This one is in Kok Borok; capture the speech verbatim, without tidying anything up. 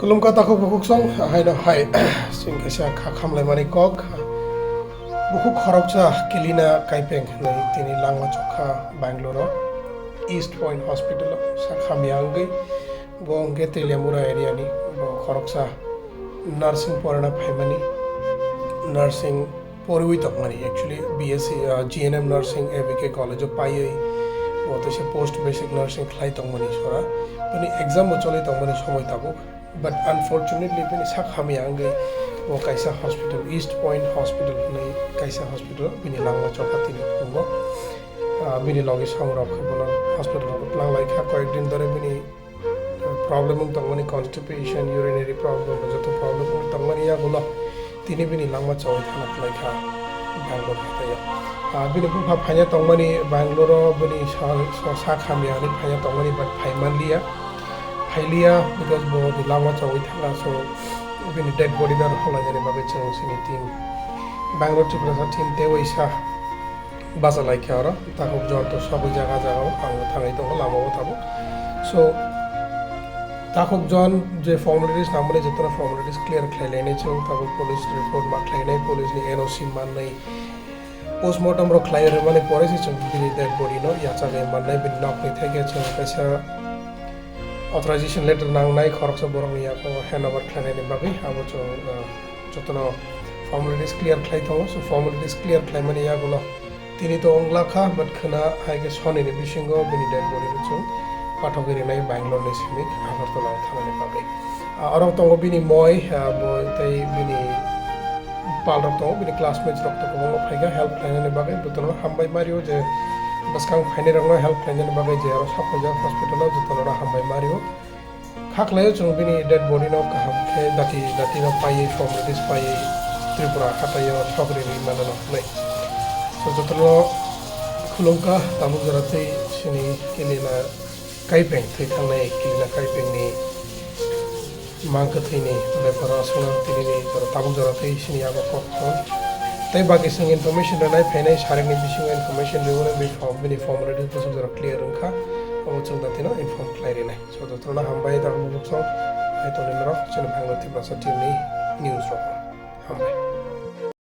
Khulumkha takhuk bukhuksong, haino hai, chwng kaisa kha khamlaimani kok. Bukhuk khoroksa Kilina Kaipeng hinwi tini langma chokha Bangalore-o, East Point Hospital-o sak hamya wngwi. Bo hwnkhe Teliamura area-ni, bo khoroksa nursing porina phaimani, nursing poriwi tongmani, actually B S C, uh, G N M nursing A B K college-o paiwi, bo teisa post basic nursing khlai tongmani sora. Bini exam bo choli tongmani somoi tabuk. But unfortunately, bini sak hamya wngwi bo kaisa hospital, East Point Hospital hinwi kaisa hospital, bini langma chokha tini phungo. Ah, bini logi songrok khe bono hospital-o twlang lai kha, koyek din dhore bini problem wng tongmani, constipation, urinary problem, joto problem wng tongmani yagulo tini bini langma chawai thana khlai kha Bangalore hathai-o. Ah, bini bupha phaina tongmani Bangalore-o, bini sa-, sa-, sak hamya hinwi phaina tongmani, but phai manliya, phailiya, because bo ni langma chawai thana, so bini dead body no rwkha lainani bagwi chwng chini team, Bangalore Tiprasa team tei waisa bacha lai kha oro. Takhuk jon to sogwi jaga jaga o ang thangwi tongo, lama o tabuk. So, takhuk jon je formalities nangmani, jotono formalities clear khlai lainai chwng, tabuk police report ma khlainai, police ni N O C mannai, postmortem rok khlai rwmani pore se chwng bini dead body no yachagwi mannai, bini nok ni theke chwng kaisa authorization letter nangnai, khoroksa borok ni yago hand over khlainani bagwi, abo chwng, uh, jotono formalities clear khlai tongo. So, formalities clear khlaimani yagulo tini to wngla kha, but khwna hai khe sonini bisingo bini dead body no chwng pathogwi rinai Bangalore ni simi Agartala o thanani bagwi. Ah, oro tongo bini moi, ah, bo tei bini pal rok tongo, bini classmates rok to kwbangma phaikha help khlainani bagwi. Jotono hambai mario je bwskang phainai rokno help khlainani bagwi je aro sak paijak hospital o, jotono hambai mario. Kha khlaio chwng bini dead body no kaham khe dati dati no paiwi, formalities paiwi Tripura hathai o sok ri ri mano no hwnwi. So, jotono khulumkha, tabuk jora tei chini Kilina Kaipeng thwi thangnai, Kilina Kaipeng ni mang kwthwi ni bepar o aswkno tini ni jora, tabuk jora tei chini yago kok thon. Tei baki chwng information rwnai phainai, sarik ni bisingo information rwmani bini form, bini formalities bwswk jora clear wngkha, obo chwng dati no inform khlai rinai. So, jotono hambai, tabuk bukhuksong hai tongwi norok chini Bangalore Tiprasa team ni news rok. Hambai.